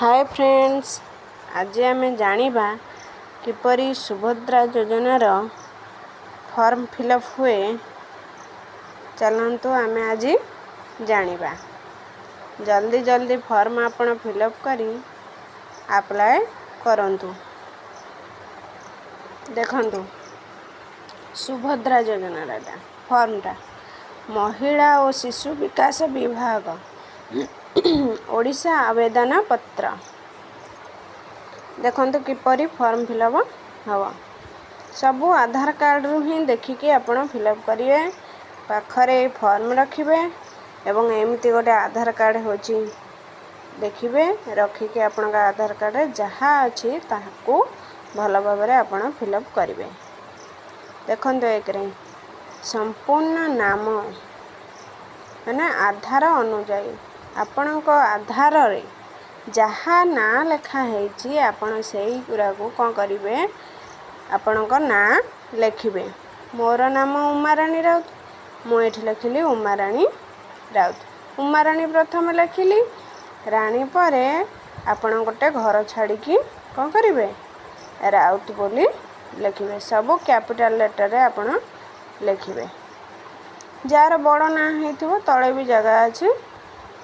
ହାଏ friends, ଆଜି ଆମେ ଜାଣିବା କିପରି ସୁଭଦ୍ରା ଯୋଜନାର ଫର୍ମ ଫିଲ୍ଅପ୍ ହୁଏ। ଚାଲନ୍ତୁ, ଆମେ ଆଜି ଜାଣିବା। ଜଲ୍ଦି ଜଲ୍ଦି ଫର୍ମ ଆପଣ ଫିଲ୍ଅପ୍ କରି ଆପ୍ଲାଏ କରନ୍ତୁ। ଦେଖନ୍ତୁ, ସୁଭଦ୍ରା ଯୋଜନାର ଏଟା ଫର୍ମଟା। ମହିଳା ଓ ଶିଶୁ ବିକାଶ ବିଭାଗ, ଓଡ଼ିଶା, ଆବେଦନ ପତ୍ର। ଦେଖନ୍ତୁ କିପରି ଫର୍ମ ଫିଲ୍ଅପ୍ ହେବ। ସବୁ ଆଧାର କାର୍ଡ଼ରୁ ହିଁ ଦେଖିକି ଆପଣ ଫିଲ୍ଅପ୍ କରିବେ। ପାଖରେ ଏଇ ଫର୍ମ ରଖିବେ ଏବଂ ଏମିତି ଗୋଟେ ଆଧାର କାର୍ଡ଼ ହେଉଛି ଦେଖିବେ। ରଖିକି ଆପଣଙ୍କ ଆଧାର କାର୍ଡ଼ରେ ଯାହା ଅଛି, ତାହାକୁ ଭଲ ଭାବରେ ଆପଣ ଫିଲ୍ଅପ୍ କରିବେ। ଦେଖନ୍ତୁ, ଏକରେ ସମ୍ପୂର୍ଣ୍ଣ ନାମ, ମାନେ ଆଧାର ଅନୁଯାୟୀ ଆପଣଙ୍କ ଆଧାରରେ ଯାହା ନାଁ ଲେଖା ହେଇଛି, ଆପଣ ସେଇଗୁଡ଼ାକୁ କ'ଣ କରିବେ? ଆପଣଙ୍କ ନାଁ ଲେଖିବେ। ମୋର ନାମ ଉମାରାଣୀ ରାଉତ। ମୁଁ ଏଠି ଲେଖିଲି ଉମାରାଣୀ ରାଉତ। ଉମାରାଣୀ ପ୍ରଥମେ ଲେଖିଲି, ରାଣୀ ପରେ ଆପଣ ଗୋଟେ ଘର ଛାଡ଼ିକି କ'ଣ କରିବେ? ରାଉତ ବୋଲି ଲେଖିବେ। ସବୁ କ୍ୟାପିଟାଲ ଲେଟରରେ ଆପଣ ଲେଖିବେ। ଯାହାର ବଡ଼ ନାଁ ହେଇଥିବ, ତଳେ ବି ଜାଗା ଅଛି,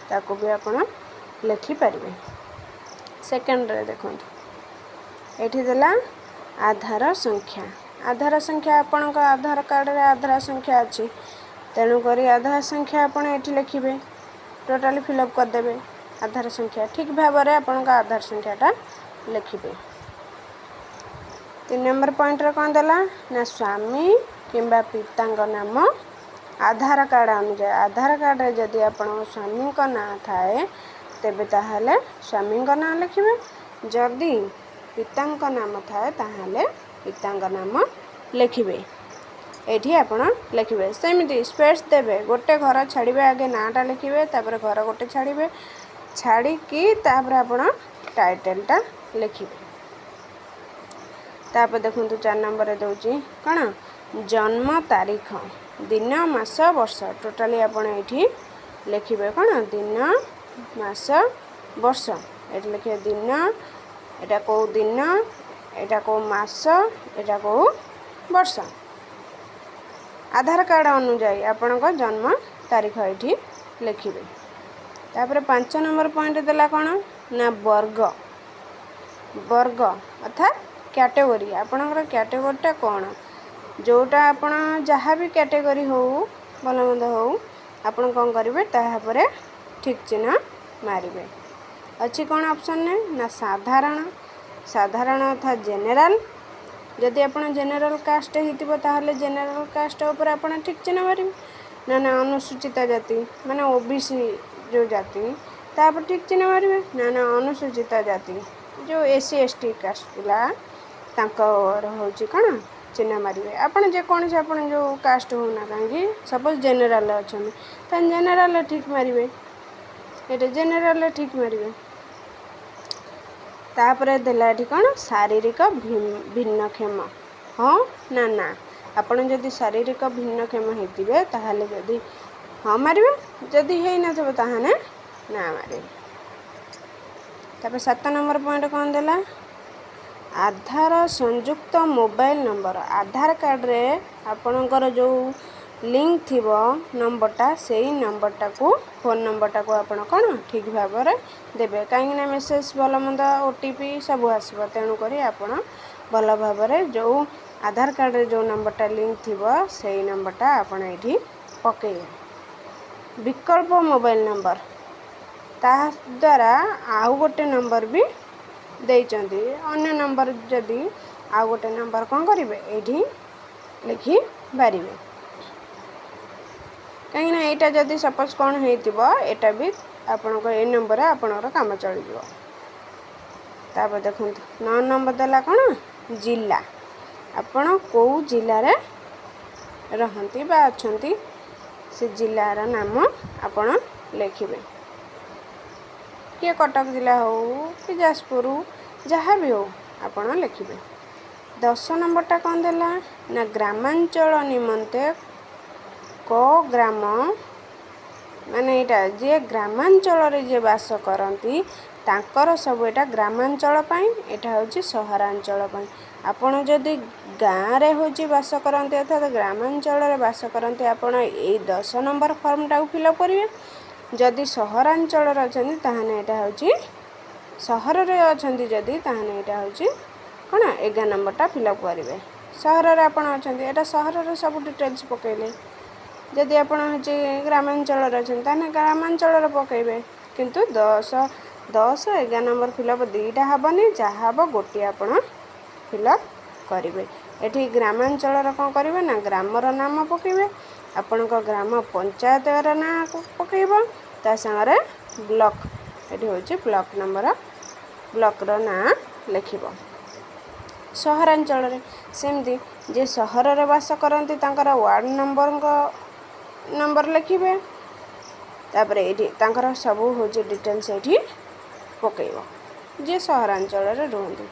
ତାକୁ ବି ଆପଣ ଲେଖିପାରିବେ। ସେକେଣ୍ଡରେ ଦେଖନ୍ତୁ, ଏଠି ଦେଲା ଆଧାର ସଂଖ୍ୟା। ଆଧାର ସଂଖ୍ୟା, ଆପଣଙ୍କ ଆଧାର କାର୍ଡ଼ରେ ଆଧାର ସଂଖ୍ୟା ଅଛି, ତେଣୁକରି ଆଧାର ସଂଖ୍ୟା ଆପଣ ଏଠି ଲେଖିବେ। ଟୋଟାଲି ଫିଲ୍ଅପ୍ କରିଦେବେ ଆଧାର ସଂଖ୍ୟା। ଠିକ୍ ଭାବରେ ଆପଣଙ୍କ ଆଧାର ସଂଖ୍ୟାଟା ଲେଖିବେ। 3 ନମ୍ବର ପଏଣ୍ଟରେ କ'ଣ ଦେଲା ନା ସ୍ୱାମୀ କିମ୍ବା ପିତାଙ୍କ ନାମ ଆଧାର କାର୍ଡ଼ ଅନୁଯାୟୀ। ଆଧାର କାର୍ଡ଼ରେ ଯଦି ଆପଣଙ୍କ ସ୍ୱାମୀଙ୍କ ନାଁ ଥାଏ, ତେବେ ତାହେଲେ ସ୍ୱାମୀଙ୍କ ନାଁ ଲେଖିବେ। ଯଦି ପିତାଙ୍କ ନାମ ଥାଏ, ତାହେଲେ ପିତାଙ୍କ ନାମ ଲେଖିବେ। ଏଇଠି ଆପଣ ଲେଖିବେ, ସେମିତି ସ୍ପେସ୍ ଦେବେ, ଗୋଟେ ଘର ଛାଡ଼ିବେ। ଆଗେ ନାଁଟା ଲେଖିବେ, ତାପରେ ଘର ଗୋଟେ ଛାଡ଼ିବେ। ଛାଡ଼ିକି ତାପରେ ଆପଣ ଟାଇଟେଲଟା ଲେଖିବେ। ତାପରେ ଦେଖନ୍ତୁ, 4 ନମ୍ବରରେ ଦେଉଛି କ'ଣ? ଜନ୍ମ ତାରିଖ, ଦିନ, ମାସ, ବର୍ଷ। ଟୋଟାଲି ଆପଣ ଏଇଠି ଲେଖିବେ କ'ଣ? ଦିନ, ମାସ, ବର୍ଷ। ଏଠି ଲେଖିବେ ଦିନ, ଏଇଟା କେଉଁ ଦିନ, ଏଇଟା କେଉଁ ମାସ, ଏଇଟା କେଉଁ ବର୍ଷ। ଆଧାର କାର୍ଡ଼ ଅନୁଯାୟୀ ଆପଣଙ୍କ ଜନ୍ମ ତାରିଖ ଏଇଠି ଲେଖିବେ। ତାପରେ 5 ନମ୍ବର ପଏଣ୍ଟ ଦେଲା କ'ଣ ନା ବର୍ଗ। ବର୍ଗ ଅର୍ଥାତ୍ କ୍ୟାଟେଗୋରୀ। ଆପଣଙ୍କର କ୍ୟାଟେଗୋରୀଟା କ'ଣ? ଯେଉଁଟା ଆପଣ ଯାହା ବି କ୍ୟାଟେଗୋରୀ ହେଉ, ଭଲ ମନ୍ଦ ହେଉ, ଆପଣ କ'ଣ କରିବେ? ତାପରେ ଠିକ୍ ଚିହ୍ନ ମାରିବେ। ଅଛି କ'ଣ ଅପସନ୍ରେ ନା ସାଧାରଣ। ସାଧାରଣ ଅର୍ଥାତ୍ ଜେନେରାଲ। ଯଦି ଆପଣ ଜେନେରାଲ କାଷ୍ଟ ହେଇଥିବ, ତାହେଲେ ଜେନେରାଲ କାଷ୍ଟ ଉପରେ ଆପଣ ଠିକ୍ ଚିହ୍ନ ମାରିବେ। ନା ନା ଅନୁସୂଚିତ ଜାତି, ମାନେ OBC ଯେଉଁ ଜାତି, ତାପରେ ଠିକ୍ ଚିହ୍ନ ମାରିବେ। ନା ନା ଅନୁସୂଚିତ ଜାତି ଯେଉଁ SC, ST caste ପିଲା, ତାଙ୍କର ହେଉଛି କ'ଣ ଚିହ୍ନ ମାରିବେ। ଆପଣ ଯେକୌଣସି ଆପଣ ଯେଉଁ କାଷ୍ଟ ହେଉନା କାହିଁକି, ସପୋଜ୍ ଜେନେରାଲରେ ଅଛନ୍ତି, ତାହେଲେ ଜେନେରାଲରେ ଠିକ୍ ମାରିବେ। ଏଇଟା ଜେନେରାଲରେ ଠିକ୍ ମାରିବେ। ତାପରେ ଦେଲା ଏଠି କ'ଣ? ଶାରୀରିକ ଭିନ୍ନକ୍ଷମ, ହଁ ନା ନା। ଆପଣ ଯଦି ଶାରୀରିକ ଭିନ୍ନକ୍ଷମ ହେଇଥିବେ, ତାହେଲେ ଯଦି ହଁ ମାରିବେ, ଯଦି ହେଇନଥିବ, ତାହେଲେ ନା ମାରିବେ। ତାପରେ 7 ନମ୍ବର ପଏଣ୍ଟ କ'ଣ ଦେଲା? ଆଧାର ସଂଯୁକ୍ତ ମୋବାଇଲ ନମ୍ବର। ଆଧାର କାର୍ଡ଼ରେ ଆପଣଙ୍କର ଯେଉଁ ଲିଙ୍କ ଥିବ ନମ୍ବରଟା, ସେଇ ନମ୍ବରଟାକୁ, ଫୋନ୍ ନମ୍ବରଟାକୁ ଆପଣ କ'ଣ ଠିକ୍ ଭାବରେ ଦେବେ। କାହିଁକିନା ମେସେଜ୍, ଭଲ ମନ୍ଦ, OTP ସବୁ ଆସିବ। ତେଣୁକରି ଆପଣ ଭଲ ଭାବରେ ଯେଉଁ ଆଧାର କାର୍ଡ଼ରେ ଯେଉଁ ନମ୍ବରଟା ଲିଙ୍କ ଥିବ, ସେଇ ନମ୍ବରଟା ଆପଣ ଏଇଠି ପକାଇବେ। ବିକଳ୍ପ ମୋବାଇଲ ନମ୍ବର, ତାହା ଦ୍ୱାରା ଆଉ ଗୋଟେ ନମ୍ବର ବି ଦେଇଛନ୍ତି। ଅନ୍ୟ ନମ୍ବର ଯଦି ଆଉ ଗୋଟେ ନମ୍ବର କ'ଣ କରିବେ, ଏଇଠି ଲେଖିପାରିବେ। କାହିଁକିନା ଏଇଟା ଯଦି ସପୋଜ୍ କ'ଣ ହେଇଥିବ, ଏଇଟା ବି ଆପଣଙ୍କ ଏଇ ନମ୍ବରରେ ଆପଣଙ୍କର କାମ ଚଳିଯିବ। ତାପରେ ଦେଖନ୍ତୁ, 9 ନମ୍ବର ଦେଲା କ'ଣ? ଜିଲ୍ଲା। ଆପଣ କେଉଁ ଜିଲ୍ଲାରେ ରହନ୍ତି ବା ଅଛନ୍ତି, ସେ ଜିଲ୍ଲାର ନାମ ଆପଣ ଲେଖିବେ। କିଏ କଟକ ଜିଲ୍ଲା ହେଉ କି ଯାଜପୁର, ଯାହା ବି ହେଉ, ଆପଣ ଲେଖିବେ। 10 ନମ୍ବରଟା କ'ଣ ଦେଲା ନା ଗ୍ରାମାଞ୍ଚଳ ନିମନ୍ତେ କ ଗ୍ରାମ ମାନେ ଏଇଟା ଯିଏ ଗ୍ରାମାଞ୍ଚଳରେ ଯିଏ ବାସ କରନ୍ତି, ତାଙ୍କର ସବୁ ଏଇଟା ଗ୍ରାମାଞ୍ଚଳ ପାଇଁ, ଏଇଟା ହେଉଛି ସହରାଞ୍ଚଳ ପାଇଁ। ଆପଣ ଯଦି ଗାଁରେ ହେଉଛି ବାସ କରନ୍ତି, ଅର୍ଥାତ୍ ଗ୍ରାମାଞ୍ଚଳରେ ବାସ କରନ୍ତି, ଆପଣ ଏଇ 10 ନମ୍ବର ଫର୍ମଟାକୁ ଫିଲ୍ଅପ୍ କରିବେ। ଯଦି ସହରାଞ୍ଚଳରେ ଅଛନ୍ତି, ତାହେଲେ ଏଇଟା ହେଉଛି, ସହରରେ ଅଛନ୍ତି ଯଦି, ତାହେଲେ ଏଇଟା ହେଉଛି କ'ଣ, 11 ନମ୍ବରଟା ଫିଲ୍ଅପ୍ କରିବେ। ସହରରେ ଆପଣ ଅଛନ୍ତି, ଏଇଟା ସହରରେ ସବୁ ଡିଟେଲ୍ସ ପକାଇଲେ। ଯଦି ଆପଣ ହେଉଛି ଗ୍ରାମାଞ୍ଚଳରେ ଅଛନ୍ତି, ତାହେଲେ ଗ୍ରାମାଞ୍ଚଳରେ ପକାଇବେ। କିନ୍ତୁ 10 11 ନମ୍ବର ଫିଲ୍ଅପ୍ ଦୁଇଟା ହେବନି, ଯାହା ହେବ ଗୋଟିଏ ଆପଣ ଫିଲ୍ଅପ୍ କରିବେ। ଏଠି ଗ୍ରାମାଞ୍ଚଳର କ'ଣ କରିବେ ନା ଗ୍ରାମର ନାମ ପକାଇବେ, ଆପଣଙ୍କ ଗ୍ରାମ ପଞ୍ଚାୟତର ନାଁ ପକାଇବ, ତା ସାଙ୍ଗରେ ବ୍ଲକ୍, ଏଠି ହେଉଛି ବ୍ଲକ୍ ନମ୍ବର, ବ୍ଲକ୍ର ନାଁ ଲେଖିବ। ସହରାଞ୍ଚଳରେ ସେମିତି ଯିଏ ସହରରେ ବାସ କରନ୍ତି, ତାଙ୍କର ୱାର୍ଡ଼ ନମ୍ବର ଲେଖିବେ। ତାପରେ ଏଇଠି ତାଙ୍କର ସବୁ ହେଉଛି ଡିଟେଲ୍ସ ଏଇଠି ପକାଇବ, ଯିଏ ସହରାଞ୍ଚଳରେ ରୁହନ୍ତି।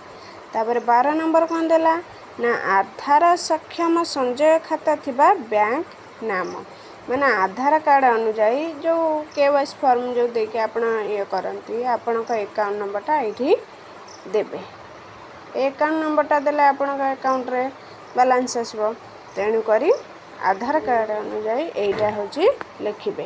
ତାପରେ 12 ନମ୍ବର କ'ଣ ଦେଲା ନା ଆଧାର ସକ୍ଷମ ସଞ୍ଚୟ ଖାତା ଥିବା ବ୍ୟାଙ୍କ ନାମ। ମାନେ ଆଧାର କାର୍ଡ଼ ଅନୁଯାୟୀ ଯେଉଁ କେୱାଇସି ଫର୍ମ ଯେଉଁ ଦେଇକି ଆପଣ ଇଏ କରନ୍ତି, ଆପଣଙ୍କ ଆକାଉଣ୍ଟ ନମ୍ବରଟା ଏଇଠି ଦେବେ। ଏକାଉଣ୍ଟ ନମ୍ବରଟା ଦେଲେ ଆପଣଙ୍କ ଆକାଉଣ୍ଟରେ ବାଲାନ୍ସ ଆସିବ। ତେଣୁକରି ଆଧାର କାର୍ଡ଼ ଅନୁଯାୟୀ ଏଇଟା ହେଉଛି ଲେଖିବେ।